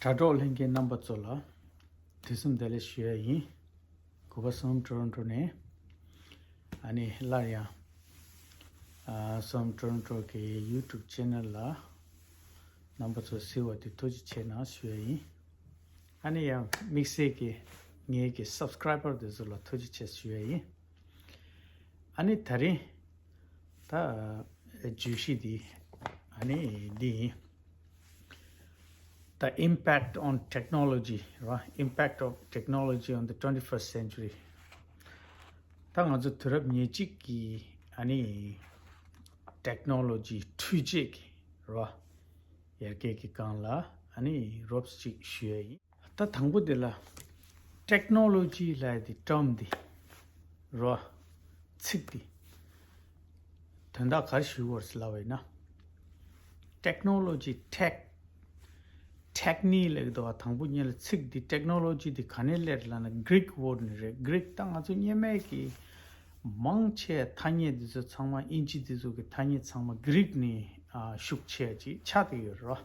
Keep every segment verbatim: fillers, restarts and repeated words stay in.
དྲ་གྲོགས་ལྷན་རྒྱས་རྣམ་པ་ཚོ་ལ་དུས་གསུམ་བདེ་ལེགས་ཞུ་ཡ་ཡིན། གུས་པ་སོམ་ཊོ་རོན་ཊོ་ནས། ཨ་ནི་སླར་ཡང་ཨ་སོམ་ཊོ་རོན་ཊོ་གི་ཡུ་ཊུབ་ཆེ་ནལ་ལ་རྣམ་པ་ཚོ་གཟིགས་པ་དེ་ཐུགས་རྗེ་ཆེ་གནང་ཞུ་ཡ་ཡིན། ཨ་ནི་ཡང་དམིགས་བསལ་གྱི་ངེད་ཀྱི་སབ་སི་ཀ་རའི་བར་དེ་ཚོ་ལ་ཐུགས་རྗེ་ཆེ་ཞུ་ཡ་ཡིན། ཨ་ནི་ད་རིང་ད་བརྗོད་གཞི་འདི་ཨ་ནི་འདི་ཡིན། The impact on technology, right? Impact of technology on the twenty-first century. ད་ང་ཚོ་དུས་རབས་ཉེར་གཅིག་གི་ཨ་ནི་ཊེག་ནོ་ལོ་ཇི་འཕྲུལ་ཆས་ཀྱི་རོ། ཡར་རྒྱས་ཀྱི་སྒང་ལ་ཨ་ནི་རོབ་ཅིག་ཞུ་ཡ་ཡིན། ད་དང་པོ་དེ་ལ་ཊེག་ནོ་ལོ་ཇི་ལབ་ཡ་དེ་ཊམ་དེ་རོ། ཚིག་དེ་དོན་དག་ག་རེ་ཞུ་དགོས་རེད་ལབ་པ་ཡིན་ན། ཊེག་ནོ་ལོ་ཇི་ཊེག་ཊེག་ནི་ལབ་ཀྱི་འདུག་བ། དང་པོ་ཉིད་ལ་ཚིག་འདི་ཊེག་ནོ་ལོ་ཇི་འདི་ག་ནས་སླེབས་ལབ་ན་གྷི་རིག་ཝར་ཌི་ནས་རེད། གྷི་རིག་ད་ང་ཚོ་སྔོན་མའི་གི་མང་ཆེ་ཐ་སྙད་འདི་ཚོ་ཚང་མ་དབྱིན་ཇི་འདི་ཚོ་གི་ཐ་སྙད་ཚང་མ་གྷི་རིག་ནས་ཨ་ཤུགས་ཆེ་ཅིག་ཆགས་བསྡད་ཡོད་རེད་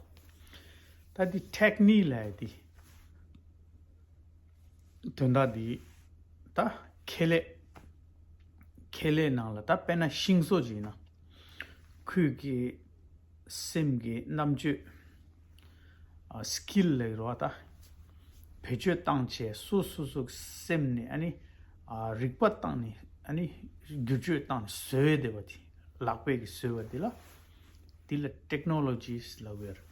བ། ད་འདི་ཊེག་ནི་ལབ་ཡ་འདི་དོན་དག་འདི་ད་ཁེ་ལས་ཁེ་ལས་ནང་ལ་ད་དཔེར་ན་ཤིང་བཟོ་ཅིག་ཡིན་ན་ཁོས་ཀྱི་སེམས་ཀྱི་རྣམ་དཔྱོད་ཨ་སི་ཀིལ་ལབ་ཀྱི་རེད་བ། ད་བེད་སྤྱོད་བཏང་བྱས་སོ་སོ་སོ་སེམས་ནས་ཨ་ནི་ཨ་རིག་པ་བཏང་ནས་ཨ་ནི་བསྒྱུར་བཅོས་བཏང་ནས་བཟོས་བསྡད་པ་དེ་ལག་པས་ཀྱི་བཟོས་པ་འདི་ལ་འདི་ལ་ཊེག་ནོ་ལོ་ཇིས་ལབ་ཀྱི་ཡོད་རེད།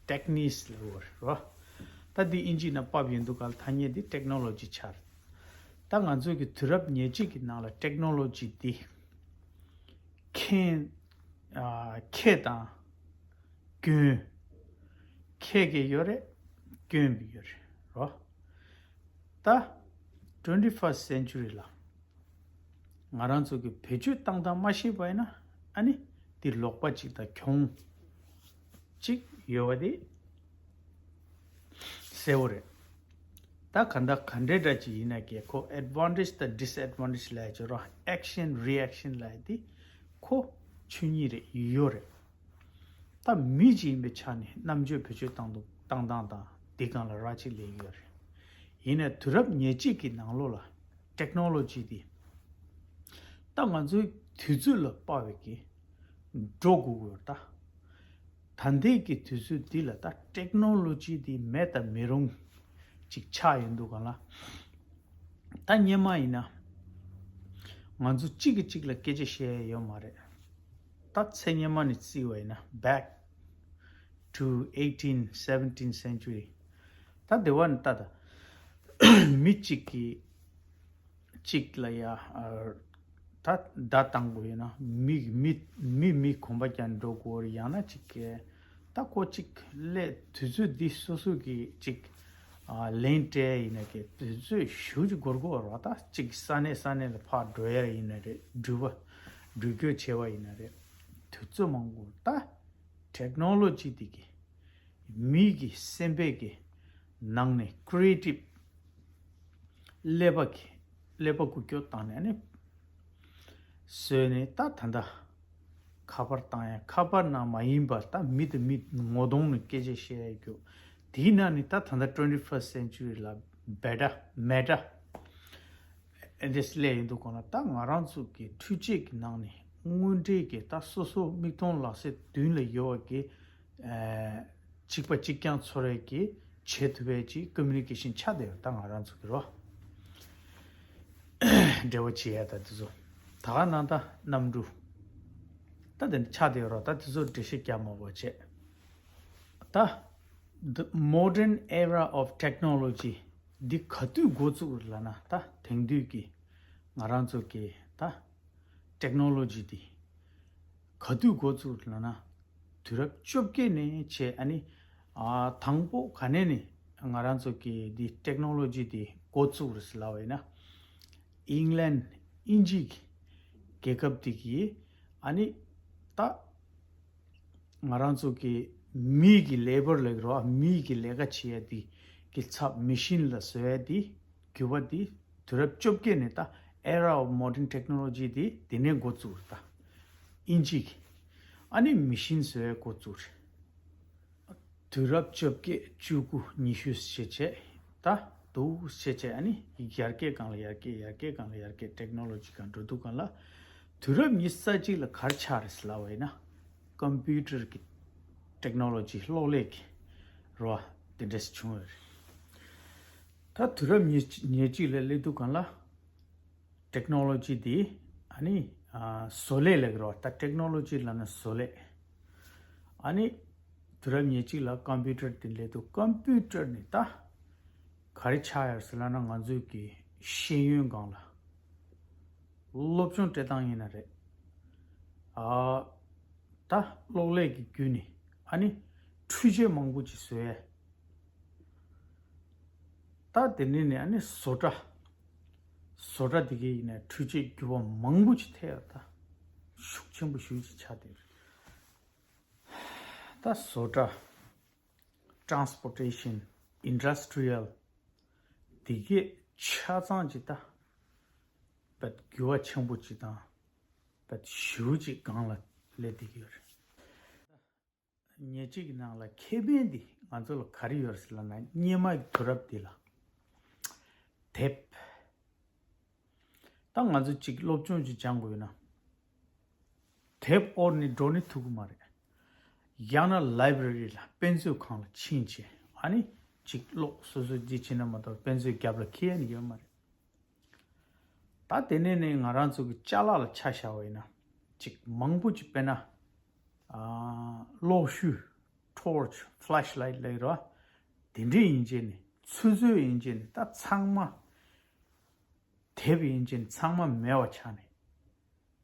ཊེག་ནིས་ལབ་ཀྱི་ཡོད་རེད་བ། ད་འདི་དབྱིན་ཇི་ནང་ཕབ་ཡོང་དུས་ག་ལ་ཐ་སྙད་འདི་ཊེག་ནོ་ལོ་ཇི་ཆགས་རེད། ད་ང་ཚོའི་གི་དུས་རབས་ཉེར་གཅིག་གི་ནང་ལ་ཊེག་ནོ་ལོ་ཇི་འདི་མཁན་ཨ་མཁས་དང་སྐྱོན་མཁས་ཀྱི་ཡོད་རེད། སྐྱོན་པའི་ཡོད་རེད་རོ། ད་ཊུ་ཝེན་ཊི་ཕར་སི་ཊི་སེན་ཅུ་རི་ལ་ང་རང་ཚོ་གི་བེད་སྤྱོད་བཏང་སྟངས་མ་ཤེས་པ་ཡིན་ན་ཨ་ནི་འདི་ལོག་པ་ཅིག་དང་གྱོང་ཅིག་ཡོད་པ་དེ་གསལ་བོ་རེད། ད་ག་འདྲ་ག་འདྲའི་འདྲ་ཅིག་ཡིན་ན་ཀྱེ་ཁོ་ཨེཌ་ཝན་ཊེཇ་དང་ཌིས་ཨེཌ་ཝན་ཊེཇ་ལབ་ཡ་ཅིག་རོ། ཨེག་ཤན་རི་ཨེག་ཤན་ལབ་ཡ་དེ་ཁོ་ཆོས་ཉིད་རེད་ཡོད་རེད། ད་མི་ཅིག་ཡིན་པའི་ཆ་ནས་རྣམ་དཔྱོད་བེད་སྤྱོད་བཏང་འདུག་བཏང་སྟངས་དང་འདི་སྒང་ལ་ར་ཅིག་ལས་ཡོད་རེད། ཡིན་ནའི་དུས་རབས་ཉེར་གཅིག་གི་ནང་ལོགས་ལ་ཊེག་ནོ་ལོ་ཇི་འདི་ད་ང་ཚོའི་དུས་ཚོད་ལ་དཔག་པའི་གི་འགྲོ་དགོས་ཀྱི་ཡོད་རེད་ད། ད་ལྟའི་གི་དུས་ཚོད་འདི་ལ་ད་ཊེག་ནོ་ལོ་ཇི་འདི་མེད་དང་མི་རུང་ཅིག་ཆགས་ཡོང་དུས་སྒང་ལ། ད་སྔོན་མ་ཡིན་ན་ང་ཚོ་གཅིག་གིས་གཅིག་ལ་སྐད་ཆ་བཤད་ཡ་ཡོད་མ་རེད། ད་ཚེ་སྔོན་མ་ནས་བརྩིས་པ་ཡིན་ན་back to eighteenth, seventeenth century. ད་དེ་བ་ནས་ད་ད་མི་གཅིག་གིས་གཅིག་ལ་ཡ་ཨ་ད་བརྡ་བཏང་དགོས་ཡོད་ན་མི་མི་མི་མི་གོམ་པ་རྒྱག་འགྲོ་དགོས་རེད། ཡང་ན་གཅིག་གིས་ད་ཁོ་གཅིག་སླེབས་དུས་ཚོད་འདི་སོ་སོ་གི་གཅིག་ཨ་ལན་སྤྲད་ཡིན་ན་ཀྱི་དུས་ཚོད་ཞེ་ཅིག་འགོར་གི་ཡོད་རེད་བ། ད་གཅིག་ས་གནས་ས་གནས་ལ་ཕར་འགྲོ་ཡ་ཡིན་ན་རེད། འགྲུལ་པ་འགྲུལ་སྐྱོད་བྱས་པ་ཡིན་ན་རེད། དུས་ཚོད་མང་པོ་ད་ཊེག་ནོ་ལོ་ཇི་འདི་གི་མི་གི་སེམས་པའི་གི་ནང་ནས་ཀྲི་ཨེ་ཊིབ་ཀླད་པ་གི་ཀླད་པ་འགུལ་སྐྱོད་བཏང་ནས་ནི་བཟོས་ནས་ད་ད་ལྟ་ཁ་པར་བཏང་ཡ་ཁ་པར་ནང་མ་ཡིན་པར་ད་མི་དང་མི་ངོ་གདོང་ནས་སྐད་ཆ་བཤད་ཡ་རྒྱུ་དེའི་ནང་ནས་ད་ད་ལྟ་ཊུ་ཝེན་ཊི་ཕར་སི་ཊི་སེན་ཅུ་རི་ལ་བེ་ཊ་མེ་ཊ་ཨེ་འདྲས་སླེབས་ཡོང་དུས་སྒང་ལ་ད་ང་རང་ཚོ་གི་འཕྲུལ་ཆས་ཀྱི་ནང་ནས་དངོས་འབྲེལ་གྱི་ད་སོ་སོ་མིག་མཐོང་ལག་ཟིན་མདུན་ལ་ཡོད་པ་གི་ཨ་གཅིག་པ་གཅིག་རྐྱང་ཚོར་བའི་གི་བྱེད་ཐུབ་པའི་ཅིག་ཀོ་མུ་ནི་ཀེ་ཤན་ཆགས་བསྡད་ཡོད། ད་ང་རང་ཚོ་གི་རོ། འབྲེལ་བ་བྱེད་ཡ་ད་དེ་ཚོ་ད་ག་ནང་ད་གནམ་གྲུ་ད་དེ་ཆགས་བསྡད་ཡོད་རོ། ད་དེ་ཚོ་འགྲེལ་བཤད་རྒྱག་མ་དགོས་བྱས། ད་the modern era of technology འདི་ག་དུས་འགོ་བཙུགས་རེད་ལབ་ན། ད་དེང་དུས་ཀྱི་ང་རང་ཚོ་གི་ད་ཊེག་ནོ་ལོ་ཇི་འདི་ག་དུས་འགོ་བཙུགས་རེད་ལབ་ན། དུས་རབས་བཅོ་བརྒྱད་ནས་བྱས། ཨ་ནི་ཨ་དང་པོ་ག་ནས་ནས་ང་རང་ཚོ་གི་འདི་ཊེག་ནོ་ལོ་ཇི་འདི་འགོ་བཙུགས་རེད་ལབ་པ་ཡིན་ན། ཨིང་ལན་དབྱིན་ཇི་རྒྱལ་ཁབ་འདི་གི་ཨ་ནི་ད་ང་རང་ཚོ་གི་མི་གི་ལེ་བར་ལབ་ཀྱི་རེད་བ། མི་གི་ལས་ཀ་བྱེད་ཡ་འདི་གི་ཚབ་མེ་ཤིན་ལ་བཟོ་ཡ་འདི་འགྱུར་བ་འདི་དུས་རབས་བཅོ་བརྒྱད་ནས་ད་era of modern technology འདི་དེ་ནས་འགོ་བཙུགས་རེད། ད་དབྱིན་ཇི་གི་ཨ་ནི་མེ་ཤིན་བཟོ་ཡ་འགོ་བཙུགས་རེད། དུས་རབས་བཅོ་བརྒྱད་བཅུ་དགུ་ཉི་ཤུ་ཞེས་བྱས་ད་འདུག་ཞེས་བྱས། ཨ་ནི་ཡར་རྒྱས་སྒང་ལ་ཡར་རྒྱས། ཡར་རྒྱས་སྒང་ལ་ཡར་རྒྱས། ཊེག་ནོ་ལོ་ཇི་སྒང་འགྲོ་དུས་སྒང་ལ། དུས་རབས་ཉི་ཤུ་རྩ་གཅིག་ལ་ག་རེ་ཆགས་རེད་ཟེར་ལབ་པ་ཡིན་ན། ཀམ་པུ་ཊར་གྱི་ཊེག་ནོ་ལོ་ཇི། གློག་ཀླད་ཀྱི་རོ། དེ་འདྲས་བྱུང་བ་རེད། ད་དུས་རབས་ཉེར་གཅིག་ལ་སླེབས་དུས་སྒང་ལ། ཊེག་ནོ་ལོ་ཇི་དེ། ཨ་ནི་ཨ་བཟོ་ལས་ལབ་ཀྱི་རེད་བ། ད་ཊེག་ནོ་ལོ་ཇི་ལབ་ན་བཟོ་ལས། ཨ་ནི་དུས་རབས་ཉེར་གཅིག་ལ་ཀམ་པུ་ཊར་དེ་སླེབས་དུས། ཀམ་པུ་ཊར་ནི་ད་ག་རེ་ཆགས་ཡོད་ཟེར་ལབ་ན། ང་ཚོའི་གི་ཤེས་ཡོན་སྒང་ལ། སློབ་སྦྱོང་སྤྲད་སྟངས་ཡིན་ན་རེད། ཨ་ད་གློག་ཀླད་ཀྱི་བརྒྱུད་ནས་ཨ་ནི་འཕྲུལ་ཆས་མང་པོ་ཅིག་བཟོ་ཡས། ད་དེ་ནས་ནི་ཨ་ནི་བཟོ་གྲྭ། བཟོ་གྲྭ་དེ་གའི་ཡིན་ན་འཕྲུལ་ཆས་འགྱུར་བ་མང་པོ་ཅིག་ཐེབས་ཡོད། ད་ཤུགས་ཆེན་པོ་ཞེ་པོ་ཅིག་ཆགས་བསྡད་ཡོད་རེད། ད་བཟོ་གྲྭ། ཊེ་རན་སི་པོར་ཊེ་ཤན། ཨིན་ཌ་སི་ཊི་རི་ཡལ། དེ་གའི་ཆ་ཚང་ཅིག་ད་བད་འགྱུར་བ་ཆེན་པོ་ཅིག་དང་བད་ཞེ་པོ་ཅིག་སྒང་ལ་སླེབས་བསྡད་ཀྱི་ཡོད་རེད། ཉེར་གཅིག་གི་ནང་ལ་ཁེ་ཕན་འདི་ང་ཚོ་ལ་ག་རེ་ཡོད་རེད་ཟེར་ལབ་ན། སྔོན་མ་གི་དུས་རབས་འདི་ལ་དེབ། ད་ང་ཚོ་གཅིག་སློབ་སྦྱོང་ཅིག་སྦྱང་དགོས་ཡོད་ན། དེབ་དབོར་ནས་འགྲོ་ནས་ཐུབ་ཀྱི་མ་རེད། ཡང་ན་ལའི་བྷ་རེ་རི་ལ་དཔེ་མཛོད་ཁང་ལ་ཕྱིན་བྱས། ཨ་ནི་གཅིག་ཀློག་སོ་སོ་ཅིག་བྱས་ན་མ་གཏོགས་དཔེ་མཛོད་རྒྱབ་ལ་འཁྱེར་ཡ་ནི་ཡོད་མ་རེད། ད་དེ་ནས་ནི་ང་རང་ཚོ་གི་ཅ་ལག་ལ་ཆ་བཞག་པ་ཡིན་ན། གཅིག་མང་པོ་ཅིག་དཔེར་ན། ཨ་གློག་ཤུགས། ཊོར་ཆི། ཕ་ལེཤ་ལའིཊ་ལབ་ཀྱི་རེད་བ། དེ་འདྲས་ཡིན་བྱས་ནས། ཆུ་ཚོད་ཡིན་བྱས་ནས། ད་ཚང་མ་དེབ་ཡིན་བྱས་ནས་ཚང་མ་མེད་པ་ཆགས་ནས།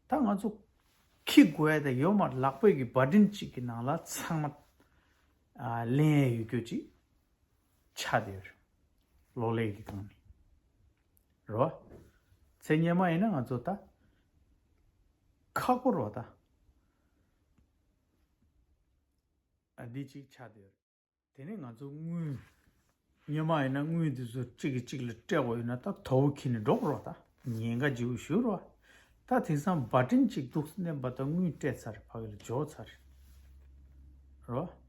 ད་ང་ཚོ་འཁྱེར་དགོས་ཡ་ད་ཡོད་མ་རེད། ལག་པའི་གི་བ་ཊན་གཅིག་གི་ནང་ལ་ཚང་མ་ཨ་ལེན་ཡ་ཡོད་རྒྱུ་ཅིག་ཆགས་བསྡད་ཡོད་རེད། གློག་ཀླད་ཀྱི་སྒང་ནས་རེད་བ། ཚེ་སྔོན་མ་ཡིན་ན་ང་ཚོ་ད་ཁག་པོ་རེད་བ། ད་ཨ་འདི་གཅིག་ཆགས་བསྡད་ཡོད་རེད། དེ་ནས་ང་ཚོ་དངུལ། སྔོན་མ་ཡིན་ན་དངུལ་འདི་ཚོ་གཅིག་གིས་གཅིག་ལ་སྤྲད་དགོས་ཡོད་ན་ད་དོ་པོ་འཁྱེར་ནས་འགྲོ་དགོས་རེད་བ། ད་ཉེན་ཁ་ལྗིད་པོ་ཞེ་པོ་རེད་བ། ད་དེང་སང་བ་ཊན་གཅིག་འདུག་མནན་པ་དང་དངུལ་སྤྲད་ཚར་རེད། ཕ་གི་ལ་འབྱོར་ཚར་རེད། རེད་བ།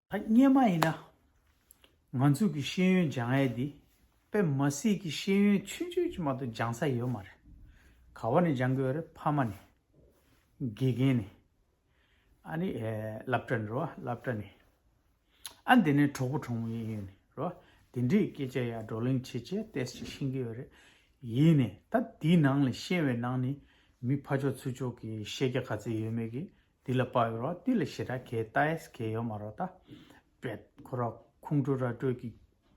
ད་སྔོན་མ་ཡིན་ན་ང་ཚོ་གི་ཤེས་ཡོན་སྦྱང་ཡས་འདི་དཔེ་མ་སྲིད་ཀྱི་ཤེས་ཡོན་ཆུང་ཆུང་ཅིག་མ་གཏོགས་སྦྱང་ས་ཡོད་མ་རེད། ག་བ་ནས་སྦྱང་གི་ཡོད་རེད། ཕ་མ་ནས། དགེ་རྒན་ནས། ཨ་ནི་ཨེ་སློབ་གྲྭ་ནས་རེད་བ། སློབ་གྲྭ་ནས། ཨ་འདི་ནས་གྲོགས་པོ་གྲོགས་མོ་གཡས་གཡོན་ནས་རེད་བ། དེ་འདྲའི་སྐད་ཆ་ཡར་བགྲོ་གླེང་བྱེད་བྱས་ཏོག་ཙམ་ཤེས་ཀྱི་ཡོད་རེད། ཡིན་ནའི་ད་དེའི་ནང་ནས་ཤེས་པའི་ནང་ནས་མི་ཕར་ཕྱོགས་ཚུར་ཕྱོགས་ཀྱི་ཤེས་རྒྱ་ག་ཚད་ཡོད་མེད་ཀྱི་དེ་ལ་དཔག་ཡོད་རེད་བ། དེ་ལ་ཞེ་དྲག་གལ་ལྟ་ཡས་གལ་ཡོད་མ་རེད། ད་བེད་ཁོ་ར་ཁོང་ཁྲོ་ར་སྤྲོད་ཀྱི་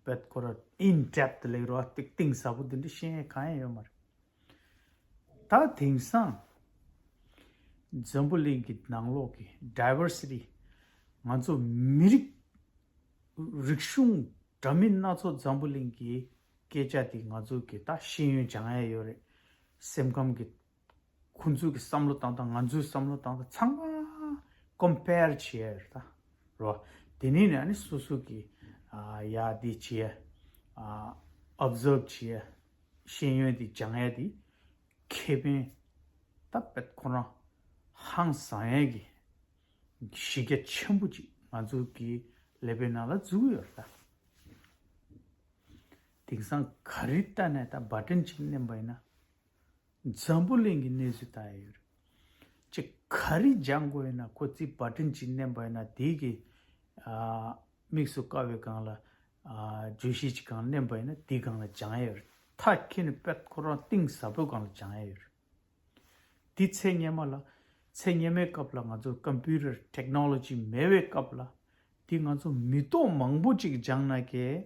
བེད་ཁོ་ར་ཨིན་ཌེབ་ལབ་ཀྱི་རེད་བ། ཏིག་གཏིང་ཟབ་པོ་དེ་འདྲ་ཤེས་ཡས་གང་ཡང་ཡོད་མ་རེད། ད་དེང་སང་འཛམ་བུ་གླིང་གི་ནང་ལོགས་ཀྱི་ཌའི་ཝར་སི་ཊི། ང་ཚོ་མི་རིགས་རིག་གཞུང་འདྲ་མིན་སྣ་ཚོགས། འཛམ་བུ་གླིང་གི་སྐད་ཆ་དེ་ང་ཚོ་གི་ད་ཤེས་ཡོན་སྦྱང་ཡ་ཡོད་རེད། སེམས་ཁམས་ཀྱི་ཁོང་ཚོའི་གི་བསམ་བློ་བཏང་སྟངས། ང་ཚོའི་བསམ་བློ་བཏང་སྟངས། ཚང་མ་ཀོམ་པེར་བྱེད་ཡ་ཡོད་རེད། ད་རོ། དེ་ནས་ནི་ཨ་ནི་སོ་སོ་གི་ཨ་ཡ་དེ་བྱེད་ཡ། ཨ་ཨོབ་ཛརབ་བྱེད་ཡ། ཤེས་ཡོན་དེ་སྦྱང་ཡ་དེ་ཁེ་ཕན་ད་དཔེ་ཁོ་རང་ཧང་སང་ཡ་གི་གཞི་རྒྱ་ཆེན་པོ་ཅིག་ང་ཚོ་གི་ཀླད་པའི་ནང་ལ་འཛུལ་གྱི་ཡོད་རེད། ད་དེང་སང་ག་རེ་ལྟ་ནས་ད་བ་ཊན་གཅིག་མནན་པ་ཡིན་ན་འཛམ་བུ་གླིང་གི་གནས་ཚུལ་ལྟ་ཡ་ཡོད་རེད། ཅིག་ག་རེ་སྦྱང་དགོས་ཡིན་ན་ཁོ་ཚོས་བ་ཊན་གཅིག་མནན་པ་ཡིན་ན་དེའི་གི་ཨ་དམིགས་སུ་བཀར་བའི་སྒང་ལ། ཨ་བརྗོད་གཞི་གཅིག་སྒང་མནན་པ་ཡིན་ན་དེའི་སྒང་ལ་སྦྱང་ཡ་ཡོད་རེད། མཐའ་འཁྱེར་ནས་དཔེ་ཁོ་རང་གཏིང་ཟབ་པོའི་སྒང་ལ་སྦྱང་ཡ་ཡོད་རེད། དེ་ཚེ་སྔོན་མ་ལ། ཚེ་སྔོན་མའི་སྐབས་ལ་ང་ཚོ་ཀམ་པུ་ཊར་ཊེག་ནོ་ལོ་ཇི་མེད་པའི་སྐབས་ལ། དེ་ང་ཚོ་མི་ཐོག་མང་པོ་ཅིག་སྦྱངས་ན་ཀྱེ།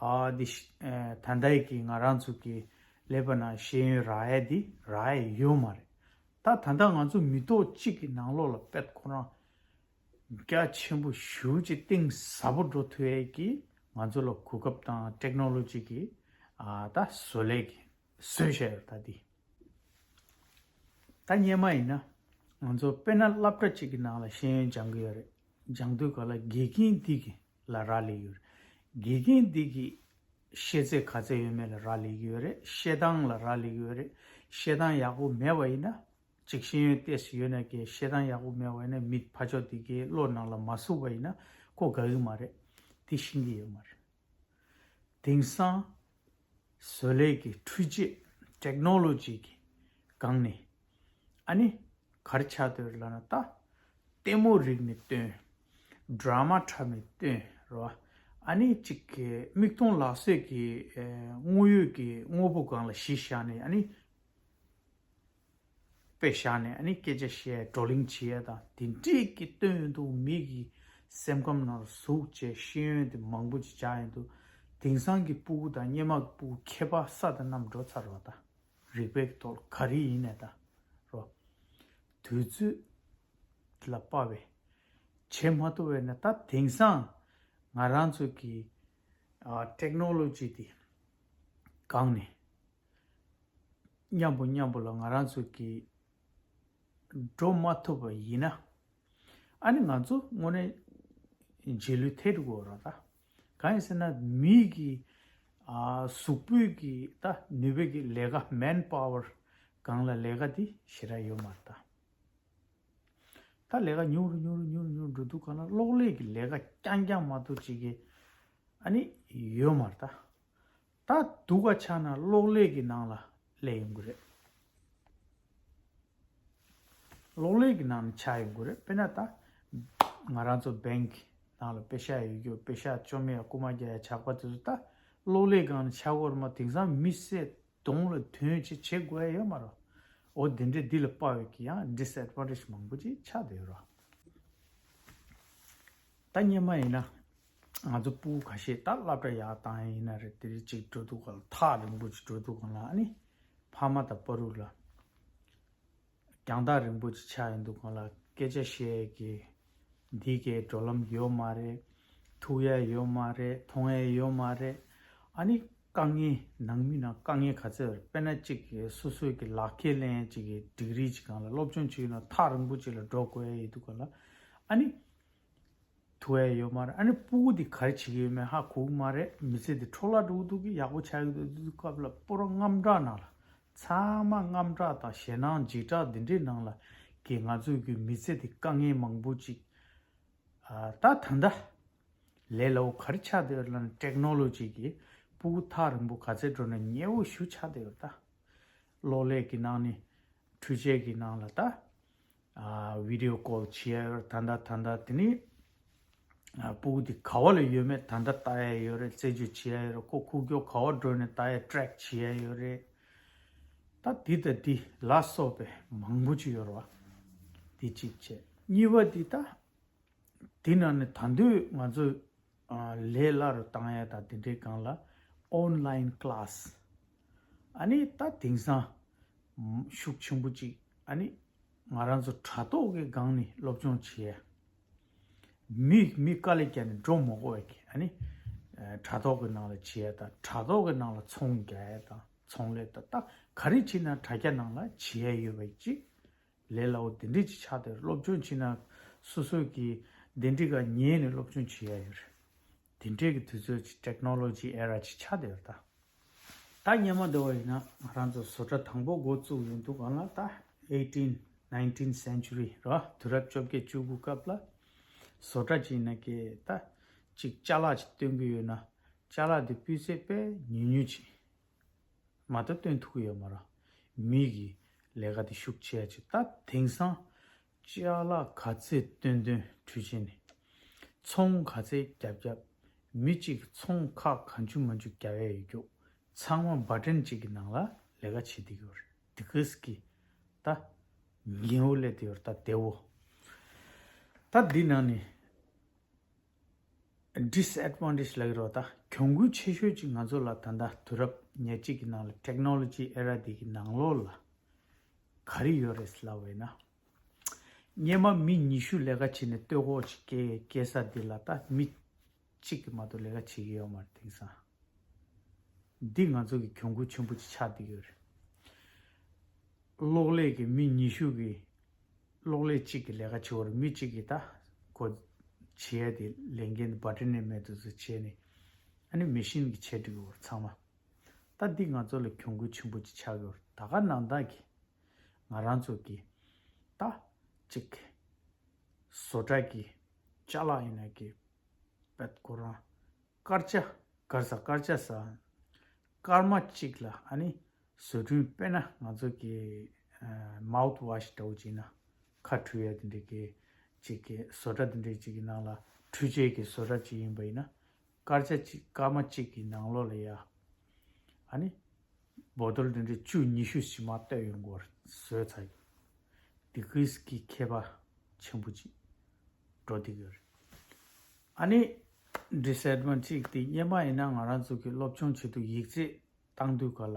ཨ་འདི་ཤ་ཨ་ད་ལྟའི་གི་ང་རང་ཚོ་གི་ཀླད་པ་ནང་ཤེས་ཡོན་རག་ཡ་འདི་རག་ཡ་ཡོད་མ་རེད། ད་ད་ལྟ་ང་ཚོ་མི་ཐོག་གཅིག་གི་ནང་ལོགས་ལ་དཔེ་ཁོ་རང་རྒྱ་ཆེན་པོ་ཞེ་པོ་ཅིག་གཏིང་ཟབ་པོ་འགྲོ་ཐུབ་ཡ་གི་ང་ཚོ་ལ་གོ་སྐབས་དང་ཊེག་ནོ་ལོ་ཇི་གི་ཨ་ད་བཟོ་ལས་ཀྱི་བཟོས་བཞག་ཡོད་ད་འདི། ད་སྔོན་མ་ཡིན་ན་ང་ཚོ་དཔེར་ན་སློབ་གྲྭ་གཅིག་གི་ནང་ལ་ཤེས་ཡོན་སྦྱང་གི་ཡོད་རེད། སྦྱང་དུས་ག་ལ་དགེ་རྒན་འདི་གི་ལ་རག་ལས་ཡོད་རེད། དགེ་རྒན་འདི་གི་ཤེས་ཚད་ག་ཚད་ཡོད་མེད་ལ་རག་ལས་ཀྱི་ཡོད་རེད། བཤད་སྟངས་ལ་རག་ལས་ཀྱི་ཡོད་རེད། བཤད་སྟངས་ཡག་པོ་མེད་པ་ཡིན་ན་ ཅིག་ཤེས་ཡོན་ཏོག་ཙམ་ཡོད་ན་གི་བཤད་སྟངས་ཡག་པོ་མེད་པ་ཡིན་ན་མི་ཕར་ཕྱོགས་དེ་གའི་བློ་ནང་ལ་མ་ཟུག་པ་ཡིན་ན་ཁོ་དགའ་གི་མ་རེད། དེ་ཤེས་ཀྱི་ཡོད་མ་རེད། དེང་སང་བཟོ་ལས་ཀྱི་འཕྲུལ་ཆས་ཊེག་ནོ་ལོ་ཇི་གི་སྒང་ནས་ཨ་ནི་ག་རེ་ཆགས་བསྡད་ཡོད་ལབ་ན། ད་ལྟད་མོ་རིགས་ནས་སྟོན། ཌ་ར་མ་འཁྲབ་ནས་སྟོན་རོ། ཨ་ནི་གཅིག་གི་མིག་མཐོང་ལག་ཟིན་གྱི་ཨེ་དངོས་ཡོད་ཀྱི་དངོས་པོ་སྒང་ལ་གཞི་བཞག་ནས་ཨ་ནི་དཔེ་བཞག་ནས་ཨ་ནི་སྐད་ཆ་བཤད་བགྲོ་གླེང་བྱེད་ཡས་དང་དེ་འདྲས་ཀྱི་སྟོན་ཡོང་དུས་མི་གི་སེམས་ཁམས་ནང་ལ་ཟུག་བྱས་ཤེས་ཡོན་དེ་མང་པོ་ཅིག་སྦྱང་ཡོང་དུས། དེང་སང་གི་སྤུ་གུ་དང་སྔོན་མ་གི་སྤུ་གུ་ཁྱད་པར་ས་དང་གནམ་འགྲོ་ཚར་བ་དང་། རིག་པའི་ཐོག་ག་རེ་ཡིན་ནས་ད་རོ། དུས་ཚོད་ལ་དཔག་པའི་བྱེད་མ་ཐུབ་པས་ན། ད་དེང་སང་ང་རང་ཚོ་གི་ཨ་ཊེག་ནོ་ལོ་ཇི་དེ་སྒང་ནས་མཉམ་པོ་མཉམ་པོ་ལ་ང་རང་ཚོ་གི་འགྲོ་མ་ཐུབ་པ་ཡིན་ན། ཨ་ནི་ང་ཚོ་དངོས་གནས་རྗེས་ལུས་ཐེབས་འགྲོ་གི་ཡོད་རེད་ད། གང་ཡིན་ཟེར་ན་མི་གི་ཨ་གཟུགས་པོའི་གི་ད་ནུས་པའི་གི་ལས་ཀ་མེན་པ་ཝར་སྒང་ལ་ལས་ཀ་དེ་ཞེ་དྲག་ཡོད་མ་རེད་ད། ད་ལས་ཀ་ཉུང་རུ་ཉུང་རུ་ཉུང་རུ་ཉུང་རུ་འགྲོ་དུས་གང་ལ་གློག་ཀླད་ཀྱི་ལས་ཀ་རྐྱང་རྐྱང་མ་གཏོགས་ཅིག་གི་ཨ་ནི་ཡོད་མ་རེད་ད། ད་སྡུག་ག་ཆགས་ན་གློག་ཀླད་ཀྱི་ནང་ལ་སླེབས་ཡོང་གི་རེད། གློག་ཀླད་ཀྱི་ནང་ནས་ཆགས་ཡོང་གི་རེད། དཔེར་ན་ད་ང་རང་ཚོ་བེང་གི་ནང་ལ་པེ་ཤག་ཡོད་རྒྱུ། པེ་ཤག་བཅོམ་ཡ་རྐུ་མ་རྒྱག་ཡ་ཇག་པ་དེ་ཚོ་ད་གློག་ཀླད་སྒང་ནས་ཆགས་ཀྱི་ཡོད་རེད་མ། དེང་སང་མི་བསད་གདོང་ལ་ཐོན་བྱེད་བྱེད་དགོས་ཡ་ཡོད་མ་རེད། འོ་དེ་འདྲས་འདི་ལ་དཔག་པའི་གི་ཡང་ཌིས་ཨེཌ་ཝན་ཊེ་ཇི་མང་པོ་ཅིག་ཆགས་བསྡད་ཡོད་རེད། ད་སྔོན་མ་ཡིན་ན་ང་ཚོ་སྤུ་གུ་ཁ་ཤས་ད་སློབ་གྲྭ་ཡར་བཏང་ཡ་ཡིན་ན་རེད། དེ་རིང་གཅིག་འགྲོ་དུས་གང་ལ་ཐག་རིང་པོ་ཅིག་འགྲོ་དུས་གང་ལ་ཨ་ནི་ཕ་མ་དང་བར་དུ་ལ་རྒྱང་ཐག་རིང་པོ་ཅིག་ཆགས་ཡོང་དུས་གང་ལ་སྐད་ཆ་བཤད་ཡས་ཀྱི་འདི་གའི་བགྲོད་ལམ་ཡོད་མ་རེད། ཐུག་ཡ་ཡོད་མ་རེད། མཐོང་ཡ་ཡོད་མ་རེད། ཨ་ནི་དཀའ་ངལ་ནང་མི་ནང་དཀའ་ངལ་ག་ཚོད་རེད། དཔེར་ན་གཅིག་གི་སོ་སོའི་གི་ལག་ཁྱེར་ལེན་ཡ་གཅིག་གི་ཌིག་རི་གཅིག་སྒང་ལ་སློབ་སྦྱོང་བྱེད་ཡོང་ན་ཐག་རིང་པོ་ཅིག་ལ་འགྲོ་དགོས་ཡ་ཡོད་དུས་གང་ལ་ཨ་ནི་ཐུག་ཡ་ཡོད་མ་རེད། ཨ་ནི་སྤུ་གུ་འདི་ག་རེ་བྱེད་ཀྱི་ཡོད་མེད་ཧ་གོ་གི་མ་རེད། མི་ཚེ་འདི་འཕྲོ་བརླག་འགྲོ་གི་འདུག་གི་ཡག་པོ་ཆགས་ཀྱི་འདུག་དུས་སྐབས་ལ་པུ་ར་དངངས་སྐྲག་ནང་ལ་ཚང་མ་དངངས་སྐྲག་དང་ཞེད་སྣང་འཇིགས་སྐྲག་འདི་འདྲའི་ནང་ལ་གི་ང་ཚོའི་གི་མི་ཚེ་འདི་དཀའ་ངལ་མང་པོ་ཅིག་ཨ་ད་ད་ལྟ་ལས་སླ་པོ་ག་རེ་ཆགས་བསྡད་ཡོད་ལབ་ན་ཊེག་ནོ་ལོ་ཇི་གིས་སྤུ་གུ་ཐག་རིང་པོ་ག་ཚོད་འགྲོ་ན་ཉེ་བོ་ཞེ་པོ་ཆགས་བསྡད་ཡོད་རེད་ད། གློག་ཀླད་ཀྱི་ནང་ནས་འཕྲུལ་ཆས་ཀྱི་ནང་ལ་ད་ཨ་བི་ཌི་ཡོ་ཀོལ་བྱེད་ཡ་ཡོད་རེད། ད་ད་ད་ད་དེ་ནས་ཨ་སྤུ་གུ་དེ་ག་བ་ལ་ཡོད་མེད་ད་ད་ལྟ་ལྟ་ཡ་ཡོད་རེད། རྩད་གཅོད་བྱེད་ཡ་ཡོད་རེད། ཁོ་ཁུག་ཀྱོག་ག་བ་འགྲོ་ནས་ལྟ་ཡ་ཊེག་བྱེད་ཡ་ཡོད་རེད། ད་འདི་ད་འདི་ལ་སོགས་པའི་མང་པོ་ཅིག་ཡོད་རེད་བ། འདི་གཅིག་བྱས། གཉིས་པ་འདི་ད་དེ་ནང་ནས་ད་དུང་ང་ཚོས་ཨ་ལས་སླ་རུ་བཏང་ཡ་དང་དེ་འདྲའི་སྒང་ལ་ཨོན་ལའིན་ཀི་ལ་སི། ཨ་ནི་ད་དེང་སང་ཤུགས་ཆེན་པོ་ཅིག་ཨ་ནི་ང་རང་ཚོ་དྲ་ཐོག་གི་སྒང་ནས་སློབ་སྦྱོང་བྱེད་ཡ། མི་མི་དཀའ་ལས་བརྒྱབ་ནས་འགྲོ་མ་དགོས་པའི་གི་ཨ་ནི་ཨ་དྲ་ཐོག་གི་ནང་ལ་བྱེད་ཡ་དང་། དྲ་ཐོག་གི་ནང་ལ་ཚོང་རྒྱག་ཡ་དང་། ཚོང་ལས་དང་། ད་ག་རེ་བྱེད་ན་དྲ་རྒྱ་ནང་ལ་བྱེད་ཡ་ཡོད་པ་ཅིག་ལས་སླ་པོ་དེ་འདྲས་ཅིག་ཆགས་བསྡད་ཡོད་རེད། སློབ་སྦྱོང་བྱེད་ན་སོ་སོ་གི་དེ་འདྲས་ག་ཉན་ནས་སློབ་སྦྱོང་བྱེད་ཡ་ཡོད་རེད། དེ་འདྲས་ཀྱི་དུས་ཚོད་ཅིག་ཊེག་ནོ་ལོ་ཇི་ཨེ་ར་ཅིག་ཆགས་བསྡད་ཡོད་རེད་ད། ད་སྔོན་མ་འདྲ་བ་ཡིན་ན་ང་རང་ཚོ་བཟོ་གྲྭ་དང་པོ་འགོ་བཙུགས་ཡོང་དུས་གང་ལ་ད་ཨེ་ཊིན་ནའིན་ཊིན་སེན་ཅུ་རི་རེད་བ། དུས་རབས་བཅོ་བརྒྱད་བཅུ་དགུ་སྐབས་ལ་བཟོ་གྲྭ་ཅིག་ཡིན་ན་ཀྱེ་ད་ཅིག་ཅ་ལག་ཅིག་སྟོན་གི་ཡོད་ན་ཅ་ལག་དེ་སྤུས་ཚད་དཔེ་ཉུང་ཉུང་ཅིག་མ་གཏོགས་སྟོན་ཐུབ་ཀྱི་ཡོད་མ་རེད། མི་གི་ལས་ཀ་དེ་ཤུགས་ཆེ་ཡ་ཅིག་ད་དེང་སང་ཅ་ལག་ག་ཚད་སྟོན་སྟོན་འཕྲུལ་ཆས་ནས། ཚོང་ག་ཚད་རྒྱབ་རྒྱབ། མི་གཅིག་གིས་ཚོང་ཁག་གང་བྱུང་མང་བྱུང་རྒྱག་ཡ་ཡོད་རྒྱུ། ཚང་མ་བ་ཊན་གཅིག་གི་ནང་ལ་ལས་ཀ་བྱེད་བསྡད་ཀྱི་ཡོད་རེད། དེ་གིས་ཀྱི་ད་ཉེ་བོ་སླེབས་བསྡད་ཡོད་རེད་ད་བདེ་བོ། ད་འདི་ནང་ནས། ཌིས་ཨེཌ་ཝན་ཊེ་ཇི་ལབ་ཀྱི་རེད་བ། ད་གྱོང་གུན་ཆེ་ཤོས་ཅིག་ང་ཚོ་ལ་ད་ལྟ་དུས་རབས་ཉེར་གཅིག་གི་ནང་ལ་ཊེག་ནོ་ལོ་ཇི་ཨེ་ར་འདི་གི་ནང་ལོགས་ལ་ག་རེ་ཡོད་རེད་ལབ་པ་ཡིན་ན། སྔོན་མ་མི་ཉི་ཤུ་ལས་ཀ་བྱེད་ནས་ལྟོ་གོས་ཅིག་སྐྱེལ་སྐྱེལ་ས་འདི་ལ་ད་མི་གཅིག་གིས་མ་གཏོགས་ལས་ཀ་བྱེད་ཀྱི་ཡོད་མ་རེད་དེང་སང་། འདི་ང་ཚོ་གི་གྱོང་གུན་ཆེན་པོ་ཅིག་ཆགས་བསྡད་ཀྱི་ཡོད་རེད། གློག་ཀླད་ཀྱི་མི་ཉི་ཤུ་གིས་གློག་ཀླད་གཅིག་གི་ལས་ཀ་བྱེད་པར་མི་གཅིག་གིས་ད་ཁོ་བྱེད་ཡ་དེ་ལས་འགན་དེ་བ་ཊན་ནས་མེད་དུ་ཚུར་བྱས་ནས་ཨ་ནི་མེ་ཤིན་གྱིས་བྱས་འགྲིག་གི་ཡོད་རེད་ཚང་མ། ད་འདི་ང་ཚོ་ལ་གྱོང་གུན་ཆེན་པོ་ཅིག་ཆགས་ཀྱི་ཡོད་རེད། ད་ག་ནང་བདག་གིས་ང་རང་ཚོ་གི་ ད་ཅིག་བཟོ་གྲྭ་གི་ཅ་ལག་ཡིན་ན་གི་པད་ཁོ་རང་སྐར་ཆ་སྐར་ས་སྐར་ཆ་ས་སྐར་མ་གཅིག་ལ་ཨ་ནི་བཟོ་སྐྲུན་དཔེར་ན་ང་ཚོ་གི་mouth wash འདྲ་བོ་ཅིག་ན་ཁ་འཁྲུ་ཡ་དེ་འདྲས་ཀྱི་ཅིག་གི་བཟོ་གྲྭ་དེ་འདྲས་ཅིག་གི་ནང་ལ་འཁྲུ་ཆས་ཀྱི་བཟོ་གྲྭ་ཅིག་ཡིན་པ་ཡིན་ན་སྐར་ཆ་གཅིག་སྐར་མ་གཅིག་གི་ནང་ལོགས་ལ་ཡ་ཨ་ནི་བོ་ཊལ་དེ་འདྲས་བཅུ་ཉི་ཤུ་ཞིག་མར་བཏོན་ཡོང་གི་ཡོད་རེད། བཟོས་ཚར་ཡོད། དེ་གིས་ཀྱི་ཁྱད་པར་ཆེན་པོ་ཅིག་འགྲོ་བསྡད་ཀྱི་ཡོད་རེད། ཨ་ནི་disadvantage དེ་སྔོན་མ་ཡིན་ན་ང་རང་ཚོ་གི་སློབ་སྦྱོང་བྱེད་དུས་ཡིག་ཚད་བཏང་དུས་ག་ལ་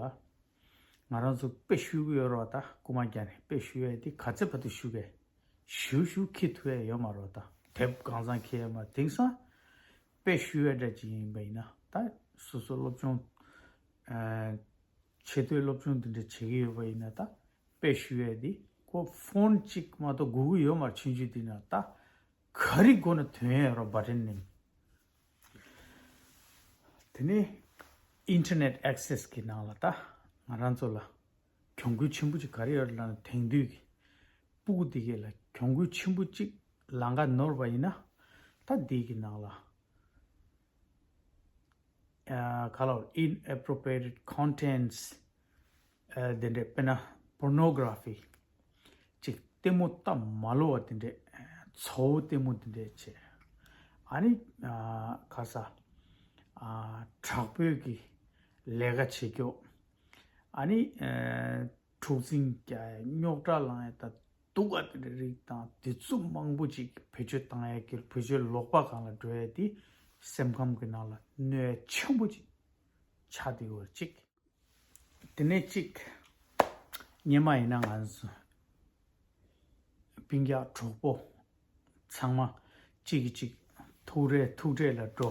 ང་རང་ཚོ་དཔེ་བཤུས་ཀྱི་ཡོད་རེད་བ། ད་རྐུ་མ་རྒྱག་ནས་དཔེ་བཤུས་ཡས་དེ་ག་ཚད་བར་དུ་བཤུས་གས་ཞུ་ཞུ་འཁྱེར་ཐུབ་ཡས་ཡོད་མ་རེད་བ། ད་དེབ་གང་ཚང་འཁྱེར་ཡས་མ། དེང་སང་དཔེ་བཤུས་ཡས་འདྲ་ཅིག་ཡིན་པ་ཡིན་ན་ད་སོ་སོ་སློབ་སྦྱོང་ཆེད་དུ་སློབ་སྦྱོང་དེ་འདྲ་བྱེད་ཀྱི་ཡོད་པ་ཡིན་ན་ད་དཔེ་བཤུས་ཡས་དེ་ཁོ་ཕོན་གཅིག་མ་གཏོགས་སྒུག་གི་ཡོད་མ་རེད། ཆུང་ཆུང་དེ་ན་ད་ག་རེ་དགོས་ན་ཐོན་ཡས་རོ་བ་ཊན་ནི། དེ་ནས་internet access གི་ནང་ལ་ད་ང་རང་ཚོ་ལ་གྱོང་གུད་ཆེན་པོ་ཅིག་ག་རེ་ཡོད་ལབ་ན་དེང་དུས་ཀྱི་སྤུ་གུ་དེ་གས་ལ་གྱོང་གུད་ཆེན་པོ་ཅིག་ལང་ཀ་ནོར་བ་ཡིན་ན་ད་དེ་གི་ནང་ལ་ཨ་ག་ལ་inappropriate contents ཨ་དེ་འདྲས་དཔེར་ན་pornography ཅིག་ལྟད་མོ་ལྟ་མ་ལོ་བ་དེ་འདྲས་ཚ་བོ་ལྟད་མོ་དེ་འདྲས་བྱས། ཨ་ནི་ཨ་ག་ས་ཨ་དྲག་པོའི་གི་ལས་ཀ་བྱེད་རྒྱུ། ཨ་ནི་ཨ་འཁྲུག་འཛིང་རྒྱག་ཡ་རྙོག་དྲ་ལངས་ཡ་ད་སྡུག་ག་དེ་འདྲ་རིགས་དང་དེ་ཚོ་མང་པོ་ཅིག་བེད་སྤྱོད་བཏང་ཡ་གི་བེད་སྤྱོད་ལོག་པ་སྒང་ལ་འགྲོ་ཡ་དེ་སེམས་ཁམས་ཀྱི་ནང་ལ་གནོད་ཡ་ཆེན་པོ་ཅིག་ཆགས་བསྡད་ཡོད་ཅིག་དེ་ནས་ཅིག་སྔོན་མ་ཡིན་ན་ང་ཚོ་སྤུན་ཀྱག་གྲོགས་པོ་ཚང་མ་གཅིག་གིས་གཅིག་ཐུག་རེས་ཐུག་འཕྲད་ལ་འགྲོ།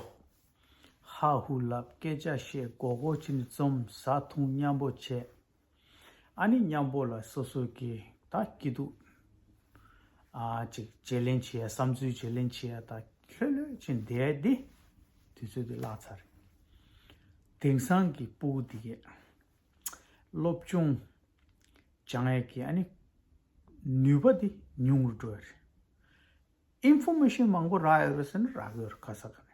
ཧ་ཧུ་ལབ། སྐད་ཆ་བཤད། མགོ་སྐོར་བྱས་ནས་འཛོམས། ཟ་འཐུང་མཉམ་པོ་བྱས། ཨ་ནི་མཉམ་པོ་ལ་སོ་སོ་གི་ད་སྐྱིད་སྡུག་ཨ་ཅིག་བརྗེ་ལེན་བྱེད་ཡ། བསམ་ཚུལ་བརྗེ་ལེན་བྱེད་ཡ། ད་ལྷོད་ལྷོད་ཅིག་བསྡད་དེ་དུས་ཚོད་དེ་བརླག་ཚར། དེང་སང་གི་སྤུ་གུ་དེ་གས་སློབ་སྦྱོང་སྦྱང་ཡ་གི་ཨ་ནི་ནུས་པ་དེ་ཉུང་རུ་འགྲོ་ཡ་རེད། ཨིན་ཕོར་མེ་ཤན་མང་པོ་རག་ཡོད་རེད་ཟེར་ན་རག་གི་ཡོད་རེད། ག་ས་ག་ནས་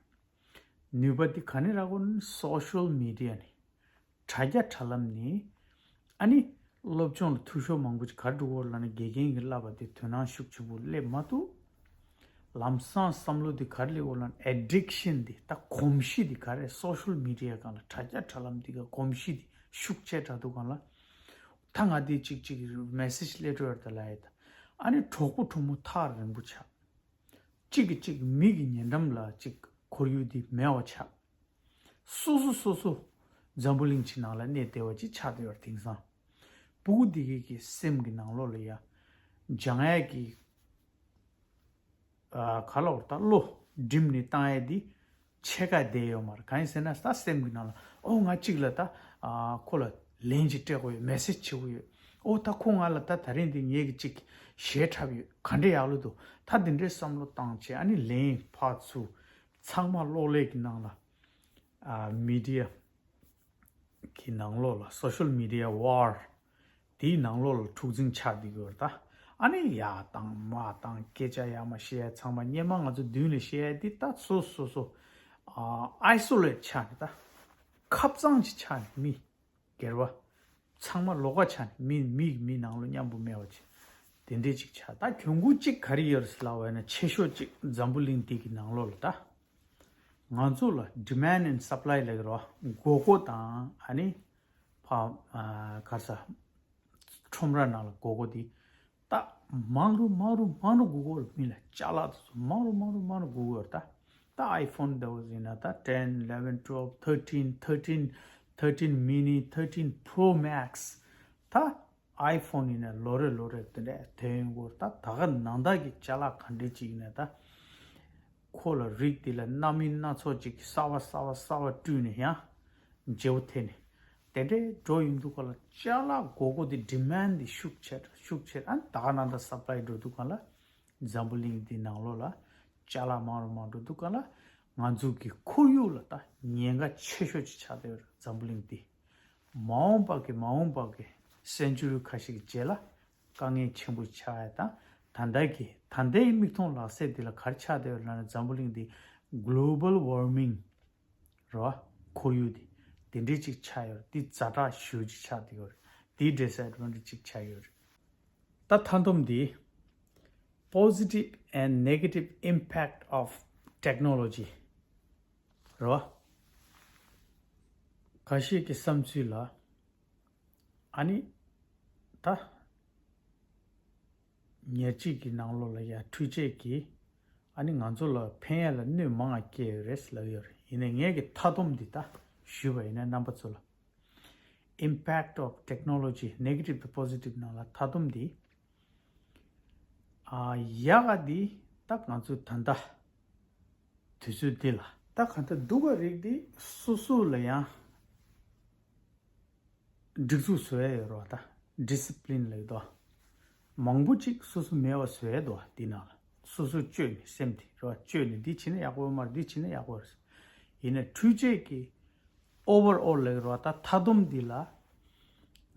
ནུས་པ་འདི་ག་ནས་རག་གོ་ན་སོ་ཤལ་མི་ཌི་ཡ་ནས། དྲ་རྒྱ་དྲ་ལམ་ནས། ཨ་ནི་སློབ་སྦྱོང་ལ་འཐུས་ཤོར་མང་པོ་ཅིག་ག་རེ་འགྲོ་གོ་ལབ་ན་དགེ་རྒན་གྱིས་བསླབ་པ་དེ་དོ་སྣང་ཤུགས་ཆེན་པོ་སླེབས་མ་ཐུབ། ལམ་སང་བསམ་བློ་དེ་ག་རེ་སླེབས་གོ་ལབ་ན་ཨེ་ཌིག་ཤན་དེ་ད་གོམས་གཤིས་དེ་ག་རེ་སོ་ཤལ་མི་ཌི་ཡ་སྒང་ལ་དྲ་རྒྱ་དྲ་ལམ་དེ་ག་གོམས་གཤིས་དེ་ཤུགས་ཆེ་དྲགས་འདུག་ག་ལ། ད་ང་དེ་ཅིག་ཅིག་མེ་སེ་ཇི་སླེབས་འགྲོ་ཡ་རེད་ད་ལབ་ཡ་ད། ཨ་ནི་གྲོགས་པོ་གྲོགས་མོ་ཐག་རིང་པོ་ཆགས། གཅིག་གིས་གཅིག་མིག་གི་ཉེ་འགྲམ་ལ་གཅིག་ཁོར་ཡུག་འདི་མེད་པ་ཆགས། སོ་སོ་སོ་སོ་འཛམ་བུ་གླིང་ཕྱི་ནང་ལ་གནས་བསྡད་པ་ཅིག་ཆགས་བསྡད་ཡོད་རེད། དེང་སང་སྤུ་གུ་འདི་གི་གི་སེམས་ཀྱི་ནང་ལོགས་ལ་ཡ་སྦྱང་ཡས་ཀྱི་ཨ་ག་ལབ་དགོས་རེད། ད་བློ་སྒྲིམ་ནས་བཏང་ཡས་འདི་ཕྱེད་ཀ་བསྡད་ཡོད་མ་རེད། གང་ཡིན་ཟེར་ན་ད་སེམས་ཀྱི་ནང་ལ་ཨོ་ང་གཅིག་ལ་ད་ཨ་ཁོ་ལ་ལན་ཅིག་སྤྲད་དགོས་ཡོད། མེ་སེ་ཇི་བྱེད་དགོས་ཡོད། ཨོ་ད་ཁོ་ང་ལ་ད་ད་རིང་འདི་ངས་ཀྱི་ཅིག་ཞལ་འཁྲབ་ཡོད། ག་འདྲ་ཡག་ལོས་འདུག་ད་འདི་འདྲའི་བསམ་བློ་བཏང་བྱས་ཨ་ནི་ལན་ཕར་ཚུར་ཚང་མ་གློག་ཀླད་ཀྱི་ནང་ལ་ཨ་མི་ཌི་ཡ་གི་ནང་ལོགས་ལ་སོ་ཤལ་མི་ཌི་ཡ་ཝར་དེའི་ནང་ལོགས་ལ་འཁྲུག་འཛིང་ཆགས་བསྡད་ཀྱི་ཡོད་རེད་ད། ཨ་ནི་ཡར་བཏང་མར་བཏང་སྐད་ཆ་ཡར་མར་བཤད་ཡ་ཚང་མ་སྔོན་མ་ང་ཚོ་མདུན་ལ་བཤད་ཡ་འདི་ད་སོ་སོ་སོ་ཨ་ཨའི་སོ་ལེཊ་ཆགས་ནས་ད་ཁབ་གཙང་ཅིག་ཆགས་ནས་མི་སྒེར་བ་ཚང་མ་ལོགས་ཀ་ཆགས་ནས་མི་མི་གི་མི་ནང་ལོགས་མཉམ་པོ་མེད་པ་ཅིག་དེ་འདྲས་ཅིག་ཆགས། ད་གྱོང་གུད་ཅིག་ག་རེ་ཡོད་རེད་ལབ་པ་ཡིན་ན་ཆེ་ཤོས་ཅིག་འཛམ་བུ་གླིང་འདི་གི་ནང་ལོགས་ལ་ད། ང་ཚོ་ལ་demand and supply ལབ་ཀྱི་རེད་བ། དགོས་མཁོ་དང་ཨ་ནི་ཕ་ཨ་ག་རེ་ཟ་ཁྲོམ་ར་ནང་ལ་དགོས་མཁོ་དེ་ད་མང་རུ་མང་རུ་མང་རུ་དགོས་མཁོ་རེད། མི་ལ་ཅ་ལག་དེ་ཚོ་མང་རུ་མང་རུ་མང་རུ་དགོས་མཁོ་རེད་ད། ད་ཨའི་ཕོན་འདྲ་བོ་ཟེར་ན་ད་ten eleven twelve thirteen thirteen thirteen mini thirteen pro max ད་ཨའི་ཕོན་ཡིན་ན་ལོ་རེ་ལོ་རེ་དེ་འདྲ་ཐོན་ཡོང་གི་ཡོད་རེད། ད་ད་ག་ནང་ལྟར་གྱི་ཅ་ལག་ག་འདྲ་ཅིག་ཡིན་ན་ད་ཁོ་ལ་རིགས་དེ་ལ་སྣ་མིན་སྣ་ཚོགས་ཅིག་གསར་བ་གསར་བ་གསར་བ་བསྐྲུན་ནས་ཡང་བརྗེ་པོ་ཐེབས་ནས་དེ་འདྲའི་འགྲོ་ཡོང་དུས་ག་ལ་ཅ་ལག་དགོས་མཁོ་དེ་demand དེ་ཤུགས་ཆེ་ཤུགས་ཆེ། ཨ་ནི་ད་ག་ནང་ལྟར་supply འགྲོ་དུས་ག་ལ་འཛམ་བུ་གླིང་འདི་ནང་ལོགས་ལ་ཅ་ལག་མང་རུ་མང་འགྲོ་དུས་ག་ལ་ང་ཚོ་གི་ཁོར་ཡུག་ལ་ད་ཉེན་ཁ་ཆེ་ཤོས་ཅིག་ཆགས་བསྡད་ཡོད་རེད། འཛམ་བུ་གླིང་འདི། མ་འོངས་པ་གི་མ་འོངས་པ་གི་སེན་ཅུ་རི་ཁ་ཤས་ཀྱི་རྗེས་ལ་ དཀའ་ངལ་ཆེན་པོ་ཆགས་ཡ་དང་། ད་ལྟ་གི་ད་ལྟའི་མིག་མཐོང་ལག་ཟིན་འདི་ལ་ག་རེ་ཆགས་བསྡད་ཡོད་ལབ་ན། འཛམ་བུ་གླིང་འདི་གློ་བལ་ཝར་མིང་རེད་བ། ཁོར་ཡུག་འདི་དེ་འདྲའི་ཅིག་ཆགས་ཡོད་རེད། འདི་ཛ་དྲག་ཞེ་པོ་ཅིག་ཆགས་བསྡད་ཡོད་རེད། འདིའི་ཌི་སི་ཨེཌ་ཝན་ཊེཇ་ཅིག་ཆགས་ཡོད་རེད། ད་མཐའ་སྡོམ་འདི། Positive and Negative Impact of Technology རེད་བ། ཁ་ཤས་ཀྱི་བསམ་ཚུལ་ལ། ཨ་ནི། ད། ཉེར་གཅིག་གི་ནང་ལོགས་ལ་ཡ་འཕྲུལ་ཆས་ཀྱིས། ཨ་ནི་ང་ཚོ་ལ་ཕན་ཡ་ལ་གནོད་མང་བ་སྐྱེལ་ཡོད་རེད་ལབ་ཡོད་རེད། ཡིན་ནའི་ངས་ཀྱི་མཐའ་སྡོམ་འདི་ད་ཞུས་པ་ཡིན་ན་རྣམ་པ་ཚོ་ལ། Impact of Technology Negative to Positive ནང་ལ་མཐའ་སྡོམ་འདི། ཨ། ཡག་ག་འདི་ད་ང་ཚོ་ད་ལྟ་དུས་ཚོད་འདི་ལ་ད་ག་འདྲ་འདུག་ག་རིགས་འདི་སོ་སོ་ལ་ཡང་། སྒྲིག་འཛུགས་བཟོ་ཡ་ཡོད་རེད་བ། ད་ཌི་སི་པི་ལིན་ལབ་དོ། མང་པོ་ཅིག་སོ་སོ་མེད་པ་བཟོ་ཡ་འདུག་བ། འདི་ནང་ལ་སོ་སོ་བཅོས་ནས་སེམས་དེ་རེད་བ། བཅོས་ནས་འདི་བྱས་ན་ཡག་པོ་ཡོད་མ་རེད། འདི་བྱས་ན་ཡག་པོ་རེད། ཡིན་ན་འཕྲུལ་ཆས་ཀྱི་ཨོ་ཝར་ཨོལ་ལབ་ཀྱི་རེད་བ། ད་མཐའ་སྡོམ་འདི་ལ་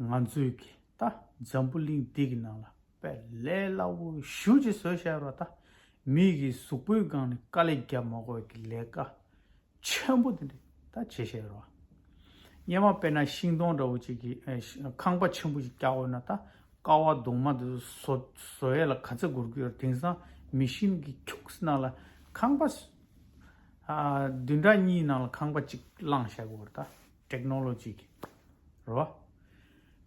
ང་ཚོའི་གི་ད་འཛམ་བུ་གླིང་འདི་གི་ནང་ལ་དཔེ་ལས་སླ་པོ་ཞེ་པོ་ཅིག་བཟོས་བཞག་རེད་བ། ད་མི་གི་གཟུགས་པོའི་སྒང་ནས་དཀའ་ལས་རྒྱབ་མ་དགོས་པའི་གི་ལས་ཀ་ཆེན་པོ་དེ་འདྲ་ད་བྱེད་བཞག་རེད་བ། སྔོན་མ་དཔེར་ན་ཤིང་སྡོང་འདྲ་བོ་ཅིག་གི་ཨེ་ཤ་ཁང་པ་ཆེན་པོ་ཅིག་རྒྱག་འོས་ན། ད་ཀ་བ་གདུང་མ་དེ་ཚོ་བཟོ་བཟོ་ཡས་ལ་ག་ཚོད་འགོར་གྱི་ཡོད་རེད། དེང་སང་མེ་ཤིན་གྱིས་ཁྱུག་ཙམ་ནང་ལ་ཁང་པ་ཨ་བདུན་ཕྲག་གཉིས་ནང་ལ་ཁང་པ་ཅིག་བླངས་བཞག་གི་ཡོད་རེད། ད་ཊེག་ནོ་ལོ་ཇི་གི་རེད་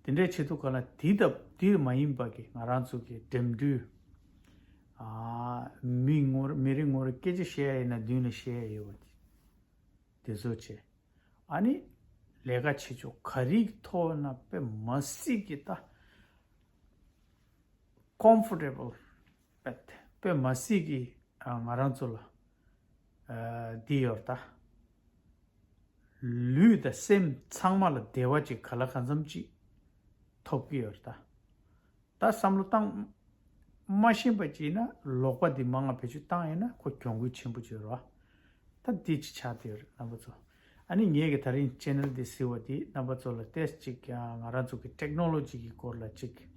བ། དེ་འདྲའི་ཆེད་དུ་ག་ལ་དེ་ད་དེ་མ་ཡིན་པ་གི་ང་རང་ཚོ་གི་འགྲིམ་འགྲུལ། ཨ་མི་ངོ་མི་རེ་ངོ་རེ་སྐད་ཆ་བཤད་ཡ་ཡིན་ན་མདུན་ལ་བཤད་ཡ་ཡོད་པ་དེ། དེ་ཚོ་བྱས། ཨ་ནི་ལས་ཀ་བྱེད་ཕྱོགས་ག་རེའི་ཐོག་ན་དཔེ་མ་སྲིད་ཀྱི་ད་ཀོམ་ཕོར་ཊེ་བལ་དཔེ་དཔེ་མ་སྲིད་ཀྱི་ཨ་ང་རང་ཚོ་ལ་ཨ་འདི་ཡོད་རེད་ད། ལུས་དང་སེམས་ཚང་མ་ལ་བདེ་བ་ཅིག་ག་ལ་གང་འཚམ་ཅིག་ཐོབ་ཀྱི་ཡོད་རེད་ད། ད་བསམ་བློ་བཏང་མ་ཤེས་པ་ཅིག་ཡིན་ན། ལོག་པ་འདི་མང་ང་བེད་སྤྱོད་བཏང་ཡིན་ན་ཁོ་གྱོང་གུད་ཆེན་པོ་ཅིག་ཡོད་རེད་བ། ད་འདི་ཅིག་ཆགས་བསྡད་ཡོད་རེད་རྣམ་པ་ཚོ། ཨ་ནི་ངས་ཀྱི་ད་རིང་ཆེ་ནལ་འདི་གཟིགས་པ་འདི་རྣམ་པ་ཚོ་ལ་ཏོག་ཙམ་ཅིག་ང་རང་ཚོ་གི་ཊེག་ནོ་ལོ་ཇི་གི་སྐོར་ལ་ཅིག་ཏོག་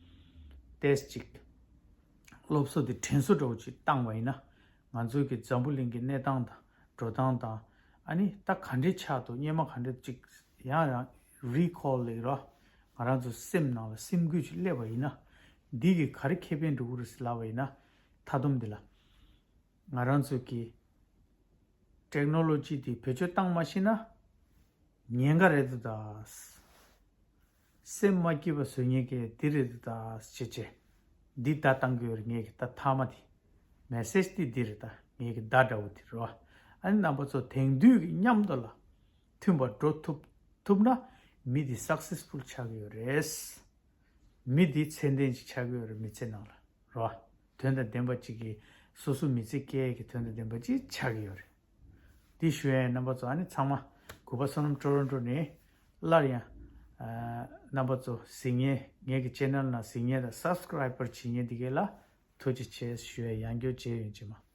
ཙམ་ཅིག་སློབ་གསོ་འདི་དྲན་གསོ་འདྲ་བོ་ཅིག་བཏང་བ་ཡིན་ན། ང་ཚོའི་གི་འཛམ་བུ་གླིང་གི་གནས་སྟངས་དང་འགྲོ་སྟངས་དང་། ཨ་ནི་ད་ག་འདྲས་ཆགས་འདུག་སྔོན་མ་ག་འདྲས་ཅིག་ཡང་ཡང་རི་ཀོལ་ལབ་ཀྱི་རེད་བ། ང་རང་ཚོ་སེམས་ནང་ལ་སེམས་འགུལ་ཅིག་སླེབས་པ་ཡིན་ན། འདི་གིས་ག་རེ་ཁེ་ཕན་འགྲོ་གི་རེད་ཟེར་ལབ་པ་ཡིན་ན། མཐའ་སྡོམ་འདི་ལ་ང་རང་ཚོ་གི་ཊེག་ནོ་ལོ་ཇི་འདི་བེད་སྤྱོད་བཏང་མ་ཤེས་ན་ཉེན་ཁ་རེད་འདུག་ད། སེམས་མ་སྐྱིད་པ་བཟོ་མཁན་གྱི་འདི་རེད་འདུག་ད་ཅེས་བྱས། འདི་བརྡ་བཏང་གི་ཡོད་རེད། ངས་ཀྱི་ད་མཐའ་མ་དེ། མེ་སེ་ཇི་འདི་འདི་རེད་ད། ངས་ཀྱི་བརྡ་འདྲ་བོ་དེ་རེད་བ། ཨ་ནི་རྣམ་པ་ཚོ་དེང་དུས་ཀྱི་མཉམ་དུ་ལ་མཐུན་པར་འགྲོ་ཐུབ་ཐུབ་ན། མི་འདི་སག་སེ་སི་ཕུལ་ཆགས་ཀྱི་ཡོད་རེད། མི་འདི་ཚད་ལྡན་ཅིག་ཆགས་ཀྱི་ཡོད་རེད། མི་ཚེ་ནང་ལ་རེད་བ། དོན་དང་ལྡན་པ་ཅིག་གི་སོ་སོ་མི་ཚེ་སྐྱེལ་ཡས་ཀྱི་དོན་དང་ལྡན་པ་ཅིག་ཆགས་ཀྱི་ཡོད་རེད། འདི་ཞུ་ཡས་རྣམ་པ་ཚོ། ཨ་ནི་ཚང་མ་གུས་པ་བསོད་ནམས་ཊོ་རོན་ཊོ་ནས་སླར་ཡང་ཨ་རྣམ་པ་ཚོ་གཟིགས་མཁན། ངེད་ཀྱི་ཆེ་ནལ་ནང་གཟིགས་མཁན་དང་སབ་སི་ཀ་རའིབ་བྱེད་མཁན་འདི་གས་ལ་ཐུགས་རྗེ་ཆེ་ཞུ་ཡས། ཡང་བསྐྱར་མཇལ་ཡོང་རྗེས་མ།